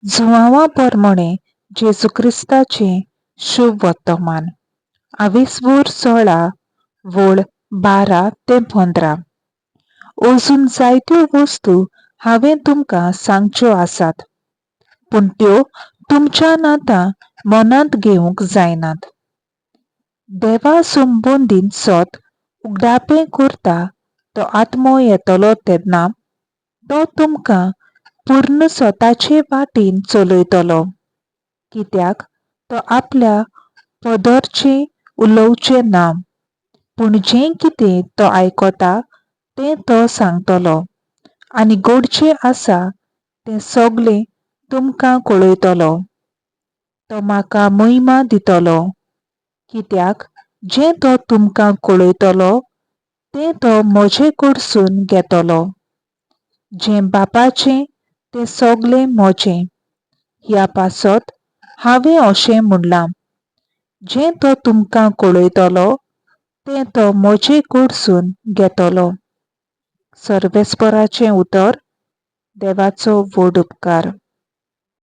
जुवांवा परमणें जेजू क्रिस्ताचें शुभ वर्तमान. आवेसवूर 16 वळ 12 ते 15. अजून जायत्यो वस्तू हांवें तुमकां सांगच्यो आसात, पूण त्यो तुमच्यान आतां मनांत घेवंक जायनात. देवा संबंदीत सत उगडापें करता तो आत्मो येतलो तेन्ना तो तुमकां पूर्ण स्वताचे वाटेन चलयतलो, कित्याक तो आपल्या पदरचें उलोवचें ना, पूण जें कितें तो आयकता तें तो सांगतलो आनी घडचें आसा तें सगळें तुमकां कळयतलो. तो म्हाका महिमा दितलो, कित्याक जें तो तुमकां कळयतलो तें तो म्हजे कडसून घेतलो. जें बापाचें तें सगळें म्हजें. ह्या पासत हांवें अशें म्हणलां, जें तो तुमकां कळयतलो तें तो म्हजे कडसून घेतलो. सर्वेस्पराचें उतर. देवाचो व्हड उपकार.